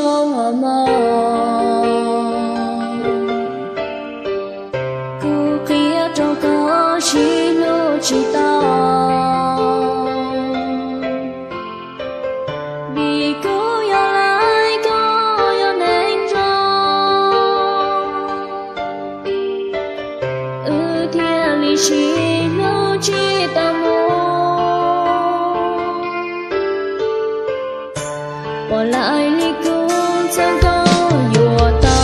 Koj hos mog, kuv qhia rau koj sib hlub tsis tau, vim kuv yog lawv, koj yog neeg zoo, wb thiaj li sib hlub tsis tau mus. Pom lawv li kuv txhawj koj yuav tau,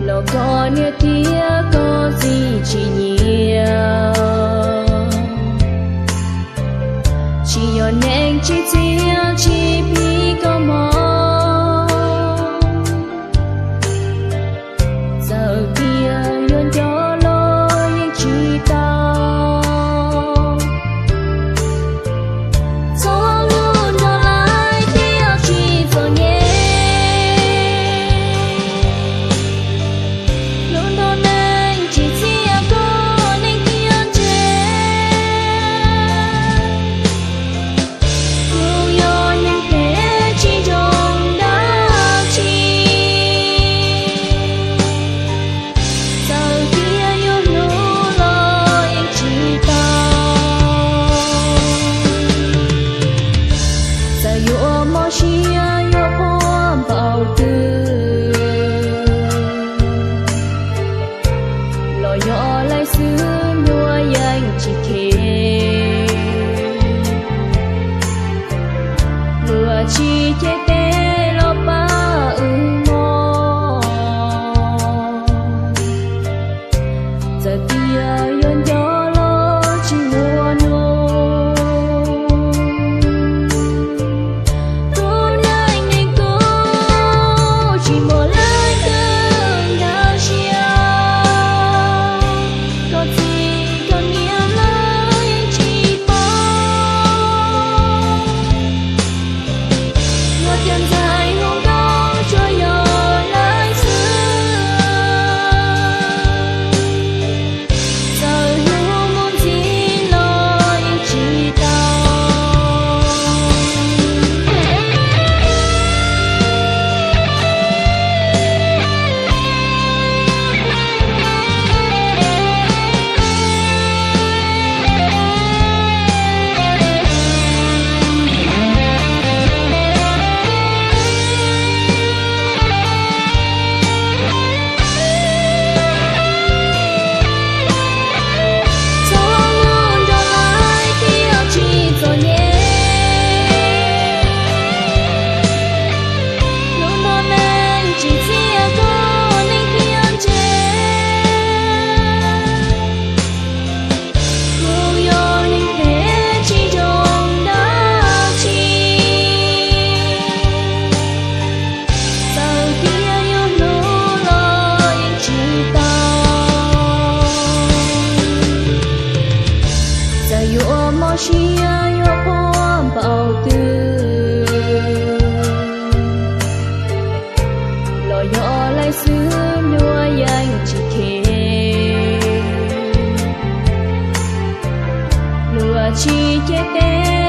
los koj niam thiab koj txiv tsis nyiam. Tsis yog neeg tsis txiav tsis pib koj mog, txawm tias yuav nco los yeej tsis tau. Txhob hlub nrog lawv thiab tsis txom nyem, hlub nrog neeg tsis txiav koj neeg thiaj ntse. Kuv yog neeg phem tsis zoo dab tsi, txawm tias yuav hlub los yeej tsis tau. Txawm yuav mob siab yuav quaj npaum twg, los yog laij xwb nyuaj yeej tsis kheev. Luag tsis cev tes los pab wb mog, txawm tias yuav nco los tsis muaj nuj. Kuv neej neeg kuv tsis muaj leej twg nkag siab, koj txiv koj niam lawv yeej tsis paub. Luag cov ntxhais hluas nkauj tsuas yog lawv xwb, txawm hlub mus ntxiv los yeej tsis tau. Txhob hlub nrog lawv thiab tsis txom nyem, hlub nrog neeg tsis txiav koj neeg thiaj ntse. Kuv yog neeg phem tsis zoo dab tsi, txawm tias yuav hlub los yeej tsis tau. Txawm yuav mob siab yuav quaj npaum twg, los yog laij xwb nyuaj yeej tsis kheev. Luag tsis cev tes